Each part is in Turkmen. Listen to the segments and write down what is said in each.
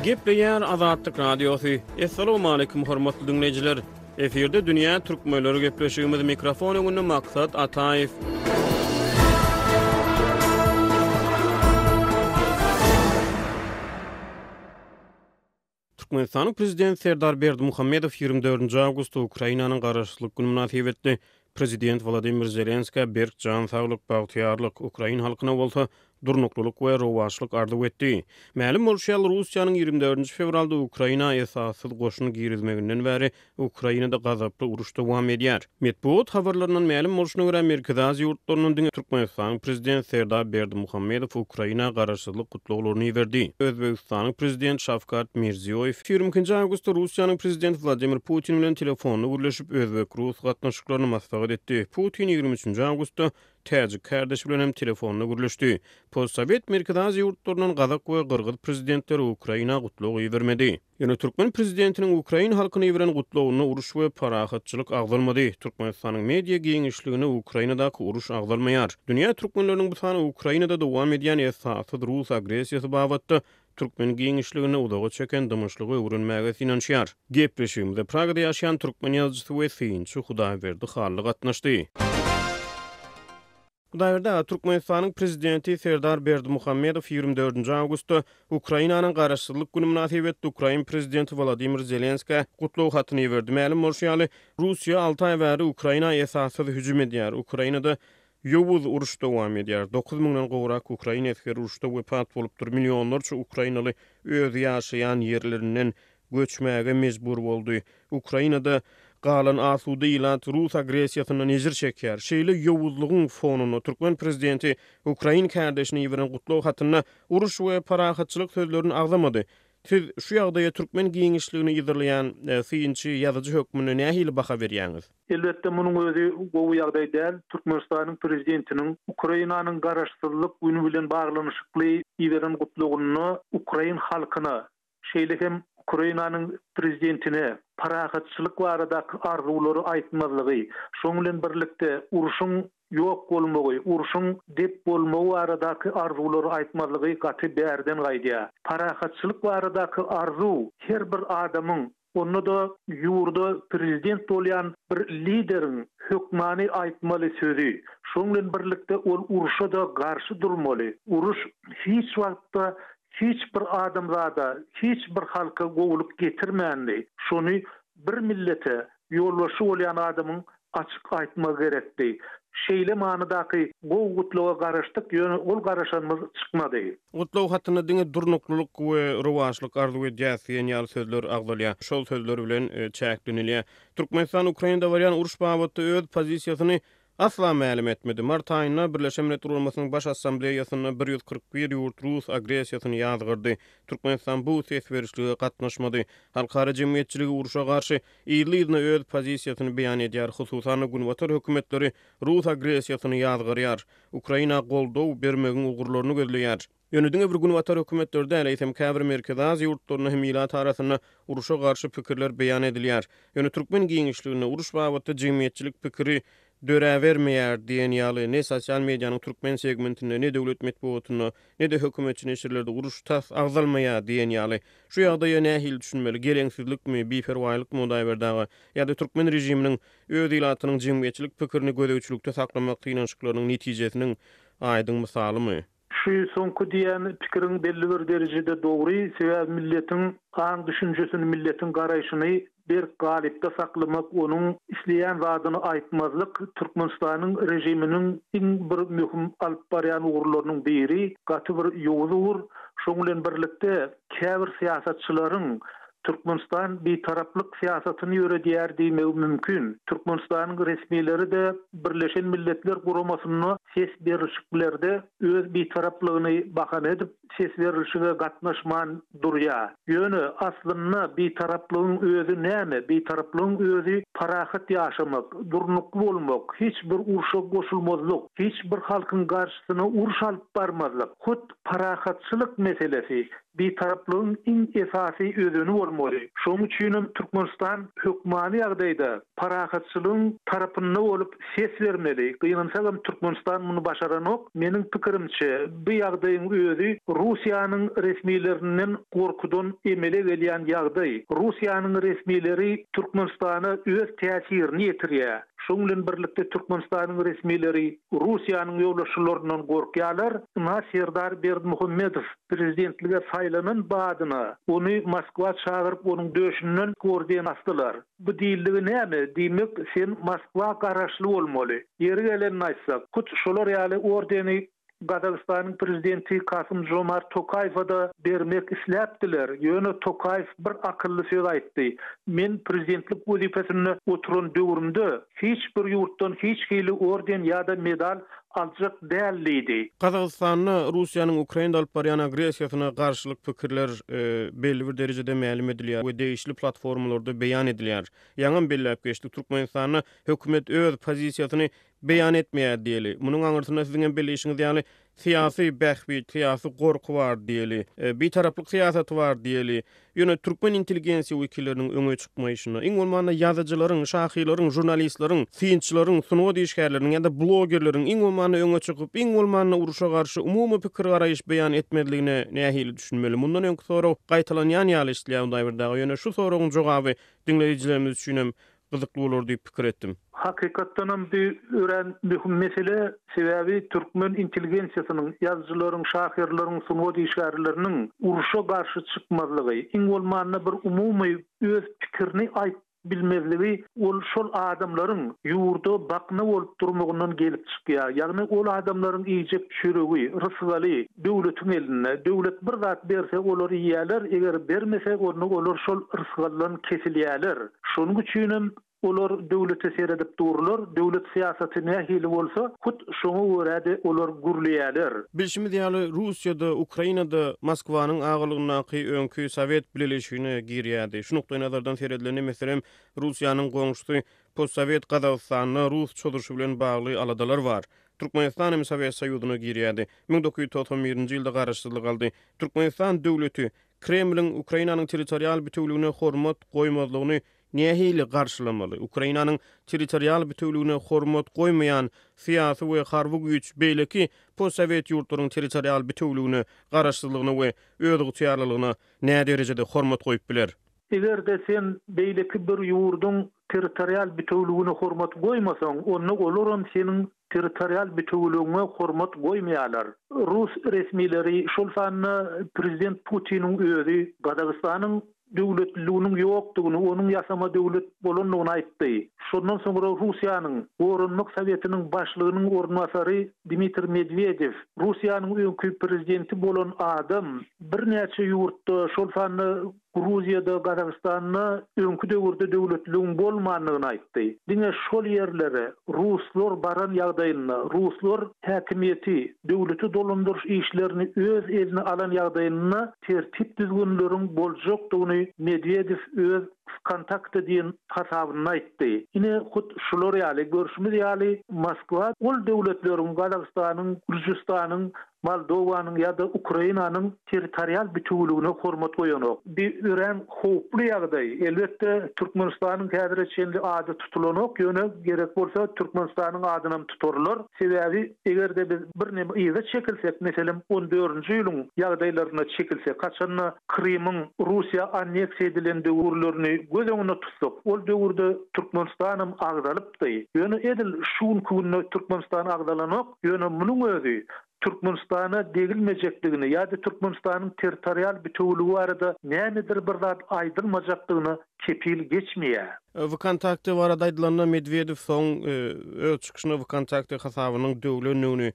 Gepleýär Azatlyk Radiosy. Assalamualaikum hormatly diňleýjiler. Efirde dünýä türkmenleri gepleşigimiz mikrofon öňünde Maksat Ataýew. Türkmenistanyň Prezidenti Serdar Berdimuhamedow 24 awgustda Ukrainanyň Garaşsyzlyk güni mynasybetli Prezident Wladimir Zelenskä berk jan saglyk, bagtyýarlyk, ukrain halkyna bolsa durnuklylyk we rowaçlyk arzuw etdi. Mälim bolşy ýaly, Russiýanyň 24 fewralda Ukraina esassyz goşun girizmeginden bäri Ukrainada gazaply uruş dowam edýär. Metbugat habarlaryndan mälim bolşuna görä, Merkezi Aziýa ýurtlaryndan diňe Türkmenistanyň Prezidenti Serdar Berdimuhamedow Ukraina garaşsyzlyk gutlaglaryny iberdi. Özbegistanyň Prezidenti Şawkat Mirziýoýew 22-nji awgustda Russiýanyň Prezidenti Wladimir Putin bilen telefonda gürleşip, özbek-rus gatnaşyklaryny maslahat etdi. Putin 23-nji awgustda täjik kärdeşi bilen hem telefonda gürleşdi. Postsowet Merkezi Aziýa ýurtlaryndan gazak we gyrgyz prezidentleri Ukraina gutlag ibermedi. Ýöne türkmen prezidentiniň ukrain halkyna iberen gutlagynda uruş we parahatçylyk agzalmady. Türkmenistanyň media giňişliginde Ukrainadaky uruş agzalmaýar. Dünýä türkmenleriniň bu sany Ukrainada dowam edýän esassyz rus agressiýasy babatda türkmen giňişliginde uzaga çeken dymyşlygy öwrenmäge synanyşýar. Gepleşigimize Pragada ýaşaýan türkmen ýazyjysy we synçy Hudaýberdi Hally gatnaşdy. Hudaýberdi aga, Türkmenistanyň Prezidenti Serdar Berdimuhamedow 24-nji awgustda Ukrainanyň Garaşsyzlyk güni mynasybetli ukrain Prezidenti Wolodymyr Zelenskä gutlag hatyny iberdi. Mälim bolşy ýaly, Russiýa alty aý bäri Ukraina esassyz hüjüm edýär. Ukrainada ýowuz uruş dowam edýär. Dokuz müňden gowrak ukrain esgeri uruşda wepat bolupdyr, millionlarça ukrainaly öz ýaşaýan ýerlerinden göçmäge mejbur boldy. Ukrainada galan asuda ilat rus agressiýasyndan ejir çekýär. Şeýle ýowuzlygyň fonunda türkmen prezidenti ukrain kärdeşine iberen gutlag hatynda uruş we parahatçylyk sözlerini agzamady. Siz şu ýagdaýa türkmen giňişligini yzarlaýan synçy, ýazyjy hökmünde nähili baha berýäňiz? Elbetde, munuň özi gowy ýagdaý däl. Türkmenistanyň Prezidentiniň Ukrainanyň Garaşsyzlyk güni bilen baglanyşykly iberen gutlagynda ukrain halkyna şeýle hem Ukrainanyň Prezidentine parahatçylyk baradaky arzuwlary aýtmazlygy, şonuň bilen birlikde urşuň ýok bolmagy, urşuň dep bolmagy baradaky arzuwlary aýtmazlygy gaty bärden gaýdýar. Parahatçylyk baradaky arzuw her bir adamyň, onda-da ýurda prezident bolýan bir lideriň hökmany aýtmaly sözi. Şonuň bilen birlikde ol urşa-da garşy durmaly. Uruş hiç wagtda Hiç bir adamzada, hiç bir halka gowulyk getirmändi. Şony bir millete ýolbaşçy bolýan adamyň açyk aýtmagy gerekdi. Şeýle manydaky gowy gutlaga garaşdyk, ýöne ol garaşanymyz çykmady. Gutlag hatynda diňe durnuklylyk we rowaçlyk arzuw edýäs diýen ýaly sözler agzalýar. Şol sözler bilen çäklenilýär. Türkmenistan Ukrainada barýan uruş babatda öz pozisiýasyny Asla mälim etmedi. Mart aýynda Birleşen Milletler Guramasynyň Baş Assambleýasynda 141 ýurt rus agressiýasyny ýazgardy. Türkmenistan bu ses berişlige gatnaşmady. Halkara jemgyýetçiligi urşa garşy yzly-yzyna öz pozisiýasyny beýan edýär, hususan-da günbatar hökümetleri rus agressiýasyny ýazgarýar, Ukraina goldaw bermegiň ugurlaryny gözleýär. Ýöne diňe bir günbatar hökümetleri däl, eýsem käbir Merkezi Aziýa ýurtlarynda hem ilat arasynda urşa garşy pikirler beýan edilýär. Ýöne türkmen giňişliginde uruş babatda jemgyýetçilik pikiri döräbermeýär diýen ýaly, ne sosial medianyň türkmen segmentinde, ne döwlet metbugatynda, ne-de hökümetçi neşirlerde uruş tas agzalmaýar diýen ýaly. Şu ýagdaýa nähili düşünmeli? Geleňsizlikmi, biperwaýlykmy Hudaýberdi aga? Ýa-da türkmen režiminiň öz ilatynyň jemgyýetçilik pikirini gözegçilikde saklamak synanyşyklarynyň netijesiniň aýdyň mysalymy? Şu soňky diýen pikiriň belli bir derejede dogry, sebäbi milletiň aň-düşünjesini, milletiň garaýşyny berk galypda saklamak, onuň isleýän zadyny aýtmazlyk Türkmenistanyň režiminiň iň bir möhüm alyp barýan ugurlarynyň biri, gaty bir ýowuz ugur. Şoň bilen birlikde, käbir syýasatçylaryň Türkmenistan bitaraplyk syýasatyny ýöredýär diýmegi mümkin. Türkmenistanyň resmileri-de Birleşen Milletler Guramasynda ses berlişiklerde öz bitaraplygyny bahana edip, ses berlişige gatnaşman durýar. Ýöne, aslynda bitaraplygyň özi näme? Bitaraplygyň özi parahat ýaşamak, durnukly bolmak, hiç bir urşa goşulmazlyk, hiç bir halkyň garşysyna uruş alyp barmazlyk. Hut parahatçylyk meselesi. Bitaraplygyň iň esasy özeni bolmaly. Şonuň üçinem Türkmenistan hökmany ýagdaýda parahatçylygyň tarapynda bolup ses bermeli. Gynansagam Türkmenistan muny başaranok. Meniň pikirimçe, bu ýagdaýyň özi Russiýanyň resmilerinden gorkudan emele gelýän ýagdaý. Russiýanyň resmileri Türkmenistana öz täsirini ýetirýär. Şonuň bilen birlikde Türkmenistanyň resmileri Russiýanyň ýolbaşçylaryndan gorkýarlar. Ynha Serdar Berdimuhamedow prezidentlige saýlanan badyna ony Moskwa çagyryp onuň döşünden orden asdylar. Bu diýildigi näme? Diýmek sen Moskwa garaşly bolmaly. Ýeri gelende aýtsak, hut şolar ýaly ordeni Gazagystanyň prezidenti Kasym-Žomart Tokaýewe-da bermek isläpdiler, ýöne Tokaýew bir akylly söz aýtdy, Men prezidentlik wezipesinde oturan döwrümde hiç bir ýurtdan hiç hili orden ýa-da medal aljak däl diýdi. Gazagystanda Russiýanyň Ukrainada alyp barýan agressiýasyna garşylyk pikirler belli bir derejede mälim edilýär we degişli platformalarda beýan edilýär. Ýaňam belläp geçdik, Türkmenistanda hökümet öz pozisiýasyny beýan etmeýär diýeli. Munuň aňyrsynda siziň hem belleýşiňiz ýaly syýasy bähbit, syýasy gorky bar diýeli. Bitaraplyk syýasaty bar diýeli. Ýöne türkmen intelligensiýa wekilleriniň öňe çykmaýşyna, iň bolmanda ýazyjylaryň, şahyrlaryň, žurnalistleriň, synçylaryň, sungat işgärleriniň ýa-da blogerleriň iň bolmanda öňe çykyp, iň bolmanda urşa garşy umumy pikir-garaýyş beýan etmezligine nähili düşünmeli? Mundan öňki sorag gaýtalanýan ýaly eşidilýär Hudaýberdi aga, ýöne şu soragyň jogaby diňleýjilerimiz üçinem gyzykly bolar diýip pikir etdim. Hakykatdanam bu örän möhüm mesele, sebäbi türkmen intelligensiýasynyň, ýazyjylaryň, şahyrlaryň, sungat işgärleriniň urşa garşy çykmazlygy, iň bolmanda bir umumy öz pikirini aýt bilmezligi ol şol adamlaryň ýurda bakna bolup durmagyndan gelip çykýar. Ýagny ol adamlaryň iýjek çöregi, rysgaly döwletiň elinde. Döwlet bir zat berse olar iýýärler, eger bermese onda olar şol rysgaldan kesilýärler. Şonuň üçinem olar döwlete seredip durlar, döwlet syýasaty nähili bolsa, hut şoňa görä-de olar gürleýärler. Bilşimiz ýaly, Russiýa-da, Ukraina-da Moskwanyň agalygyndaky öňki Sowet Bileleşigine girýärdi. Şu nukdaýnazardan seredilende, meselem, Russiýanyň goňşusy postsowet Gazagystanda rus çozuşy bilen bagly aladalar bar. Türkmenistan hem Sowet Soýuzyna girýärdi. 1991-nji ýylda garaşsyzlyk aldy. Türkmenistan döwleti Kremliň Ukrainanyň territorial bitewüligine hormat goýmazlygyny nähili garşylamaly? Ukrainanyň territorial bitewüligine hormat goýmaýan syýasy we harby güýç beýleki postsowet ýurtlaryň territorial bitewüligine, garaşsyzlygyna we özygtyýarlylygyna näderejede hormat goýup biler? Eger-de sen beýleki bir ýurduň territorial bitewüligine hormat goýmasaň, onda olaram seniň territorial bitewüligiňe hormat goýmaýarlar. Rus resmileri, şol sanda prezident Putiniň özi Gazagystanyň döwletliliginiň ýokdugyny, onuň ýasama döwlet bolandygyny aýtdy. Şondan soňra Russiýanyň Goranmak sowetiniň başlygynyň orunbasary Dmitriý Medwedew, Russiýanyň öňki prezidenti bolan adam, birnäçe ýurtda, şol sanda Gruziýada, Gazagystanda öňki döwürde döwletliligiň bolmandygyny aýtdy. Diňe şol ýerlere ruslar baran ýagdaýynda, ruslar häkimiýeti, döwleti dolandyryş işlerini öz eline alan ýagdaýynda tertip-düzgünleriň boljakdygyny Medwedew öz Wkontakte diýen hasabynda aýtdy. Ine, hut şular ýaly, görşümiz ýaly, Moskwa ol döwletleriň, Gazagystanyň, Gürjüstanyň Moldowanyň ýa-da Ukrainanyň territorial bitewüligine hormat goýanok. Bi örän howply ýagdaý. Elbetde, Türkmenistanyň häzire çenli ady tutulanok, ýöne gerek bolsa Türkmenistanyň adynam tutarlar. Sebäbi, eger-de biz birneme yza çekilsek, meselem, on dördünji ýylyň ýagdaýlaryna çekilsek, haçanda Krymyň Russiýa anneksiýa edilen döwürlerini göz öňünde tutsak, ol döwürde Türkmenistanam agzalypdy. Ýöne edil şu günki günde Türkmenistan agzalanok. Ýöne munuň özi Türkmenistana degilmejekdigini ýa-da Türkmenistanyň territorial bitewüligi barada nämedir bir zat aýdylmajakdygyna kepil geçmeýär. Wkontakte barada aýdylanda, Medwedew soň öz çykyşynda Wkontakte hasabynyň döwlendigini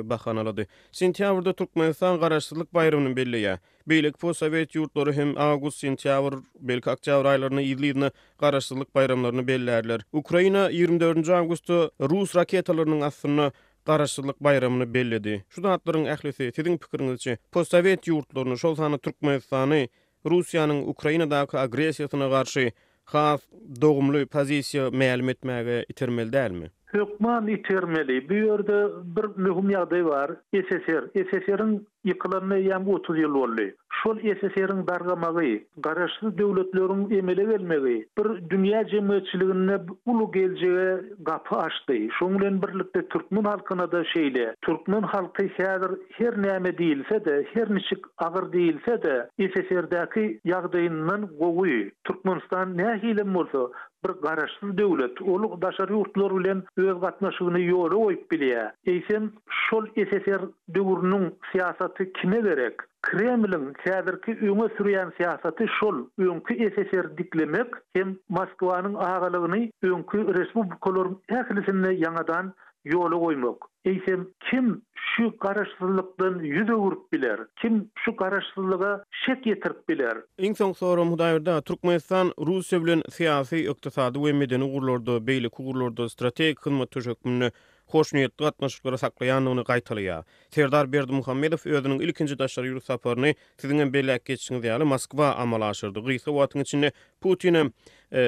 bahanalady. Sentýabrda Türkmenistan Garaşsyzlyk baýramyny belleýär. Beýleki postsowet ýurtlary hem awgust, sentýabr, belki oktýabr aýlarynda yzly-yzyna Garaşsyzlyk baýramlaryny bellärler. Ukraina 24-nji awgustda rus raketalarynyň astynda Garaşsyzlyk baýramyny belledi. Şu zatlaryň ählisi, siziň pikiriňizçe, postsowet ýurtlaryny, şol sanda Türkmenistany Russiýanyň Ukrainadaky agressiýasyna garşy has dogumly pozisiýa mälim etmäge itermeli dälmi? Hökman itermeli. Bu ýerde bir möhüm ýagdaý bar. SSR. SSR-iň ýykylanyna eýýäm 30 ýyl boldy. Şol SSR-iň dargamagy, garaşsyz döwletleriň emele gelmegi bir dünýä jemgyýetçiliginde uly geljege gapy açdy. Şoň bilen birlikde türkmen halkyna-da şeýle. Türkmen halky häzir her näme diýilse-de, her niçik agyr diýilse-de, SSR-däki ýagdaýyndan gowy. Türkmenistan nähilem bolsa, bir garaşsyz döwlet, ol daşary ýurtlar bilen öz gatnaşygyny ýola goýup bilýär. Eýsem, şol SSR döwrüniň syýasaty kime gerek? Kremliň häzirki öňe sürýän syýasaty şol öňki SSR diklemek hem Moskwanyň agalygyny öňki respublikalaryň ählisinde ýaňadan ýola goýmak. Eýsem, kim şu garaşsyzlykdan ýüz öwrüp biler? Kim şu garaşsyzlyga şek ýetirip biler? Iň soňky soragym Hudaýberdi aga, Türkmenistan Russiýa bilen syýasy, ykdysady we medeni ugurlarda, beýleki ugurlarda strategik hyzmatdaş hökmünde hoşniýetli gatnaşyklary saklaýandygyny gaýtalaýar. Serdar Berdimuhamedow özüniň ilkinji daşary ýurt saparyny, siziň hem belläp geçişiňiz ýaly, Moskwa amala aşyrdy. Gysga wagtyň içinde Putinem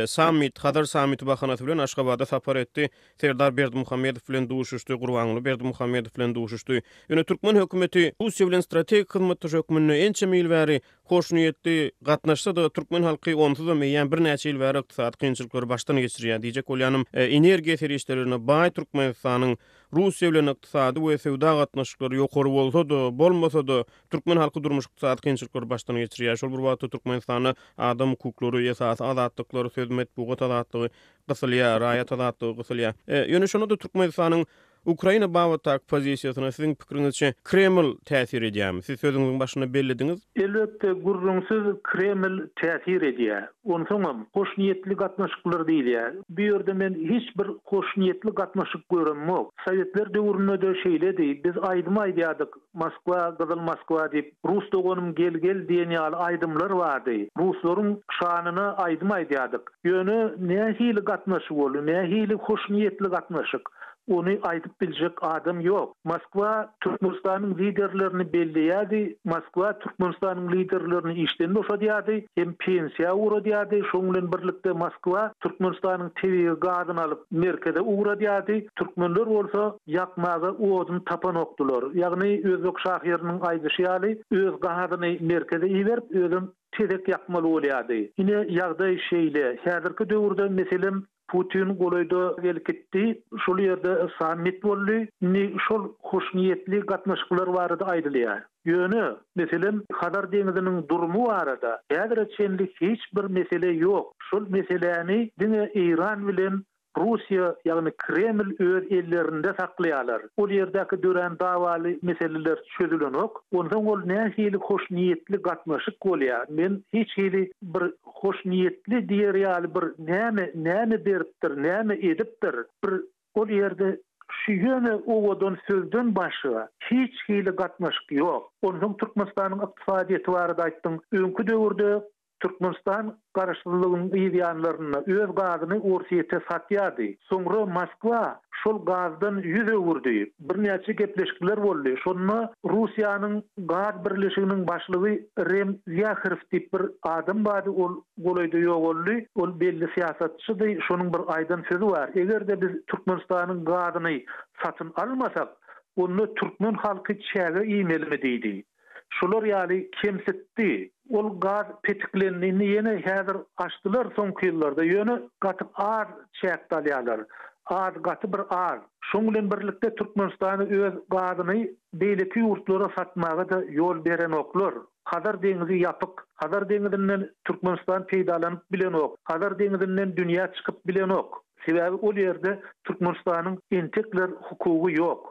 sammit, Hazar sammiti bahanasy bilen Aşgabada sapar etdi. Serdar Berdimuhamedow bilen duşuşdy, Gurbanguly Berdimuhamedow bilen duşuşdy. Ýöne türkmen hökümeti Russiýa bilen strategik hyzmatdaş hökmünde ençeme ýyl bäri hoşniýetli gatnaşsa-da, türkmen halky onsuzam eýýäm birnäçe ýyl bäri ykdysady kynçylyklary başdan geçirýär. Diýjek bolýanym, energiýa serişdelerine baý Türkmenistanyň Russiýa bilen ykdysady we söwda gatnaşyklary ýokary bolsa-da, bolmasa-da, türkmen halky durmuş-ykdysady kynçylyklary başdan geçirýär. Şol bir wagtda Türkmenistanda adam hukuklary, esasy azatlyklary, söz, metbugat azatlygy gysylýar, raýat azatlygy gysylýar. Ýöne şonda-da Türkmenistanyň Ukraina babatdaky pozisiýasyna siziň pikiriňizçe Kreml täsir edýärmi? Siz sözüňiziň başynda bellediňiz. Elbetde, gürrüňsiz Kreml täsir edýär. Onsoňam, hoşniýetli gatnaşyklar diýilýär. Bu ýerde men hiç bir hoşniýetli gatnaşyk göremok. Sowetler döwründe-de şeýledi. Biz aýdym aýdýardyk, Moskwa, gyzyl Moskwa diýip, Rus doganym gel-gel diýen ýaly aýdymlar bardy. Ruslaryň şanyna aýdym aýdýardyk. Ýöne nähili gatnaşyk ol, nähili hoşniýetli gatnaşyk? Ony aýdyp biljek adam ýok. Moskwa Türkmenistanyň liderlerini belleýärdi, Moskwa Türkmenistanyň liderlerini işden boşadýardy hem pensiýa ugradýardy, şonuň bilen birlikde Moskwa Türkmenistanyň tebigy gazyny alyp merkeze ugradýardy, türkmenler bolsa ýakmaga odun tapanokdylar. Ýagny özbek şahyrynyň aýdyşy ýaly, öz gazyny merkeze iberip, özem tezek ýakmaly bolýardy. Ine, ýagdaý şeýle. Häzirki döwürde, meselem, Putin golaýda gelip gitdi. Şol ýerde sammit boldy. Indi şol hoşniýetli gatnaşyklar barada aýdylýar. Ýöne, meselem, Hazar deňziniň durumy barada häzire çenli hiç bir mesele ýok. Şol meseläni diňe Eýran bilen Russiýa, ýagny Kreml öz ellerinde saklaýarlar. Ol ýerdäki dörän dawaly meseleler çözülenok. Onsoň ol nähili hoşniýetli gatnaşyk bolýar? Men hiç hili bir hoşniýetli diýer ýaly bir näme, näme beripdir, näme edipdir? Bir ol ýerde şu ýöne owadan sözden başga hiç hili gatnaşyk ýok. Onsoň Türkmenistanyň ykdysadyýeti barada aýtdyň. Öňki döwürde Türkmenistan garaşsyzlygyň yz ýanlarynda öz gazyny Orsýete satýardy. Soňra Moskwa şol gazdan ýüz öwürdi. Birnäçe gepleşikler boldy. Şonda Russiýanyň gaz birleşiginiň başlygy Rem Wýaherow diýip bir adam bardy, ol golaýda ýogaldy. Ol belli syýasatçydy. Şonuň bir aýdan sözi bar, Eger-de biz Türkmenistanyň gazyny satyn almasak, onda türkmen halky çäge iýmelimi diýdi. Şular ýaly kemsitdi. Ol gaz petiklendi. Indi ýene häzir açdylar soňky ýyllarda. Ýöne gaty az çäkde alýarlar. Az, gaty bir az. Şoň bilen birlikde Türkmenistana öz gazyny beýleki ýurtlara satmaga-da ýol berenoklar. Hazar deňizi ýapyk. Hazar deňizinden Türkmenistan peýdalanyp bilenok. Hazar deňizinden dünýä çykyp bilenok. Sebäbi ol ýerde Türkmenistanyň entekler hukugy ýok.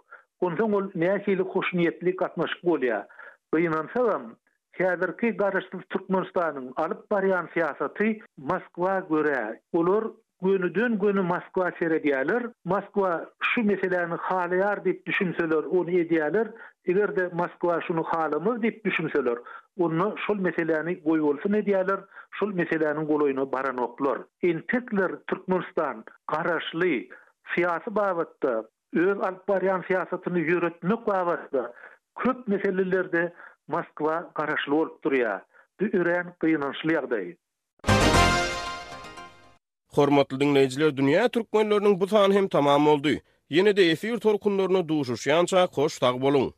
Onsoň ol nähili hoşniýetli gatnaşyk bolýar? Gynansagam, häzirki garaşsyz Türkmenistanyň alyp barýan syýasaty Moskwa görä. Olar gönüden-göni Moskwa seredýärler. Moskwa şu meseläni halaýar diýip düşünseler, ony edýärler. Eger-de Moskwa şuny halamaz diýip düşünseler, onda şol meseläni goýbolsun edýärler, şol meseläniň golaýyna baranoklar. Entekler Türkmenistan garaşly, syýasy babatda Öz alyp barýan syýasatyny ýöretmek babatda köp meselelerde Moskwa garaşly bolup durýar. Bu örän gynançly ýagdaý. Hormatly diňleýjiler Dünýä Türkmenleriniň bu sany hem tamam boldy. Ýene-de efir tolkunlarynda duşuşýançak hoş sag boluň!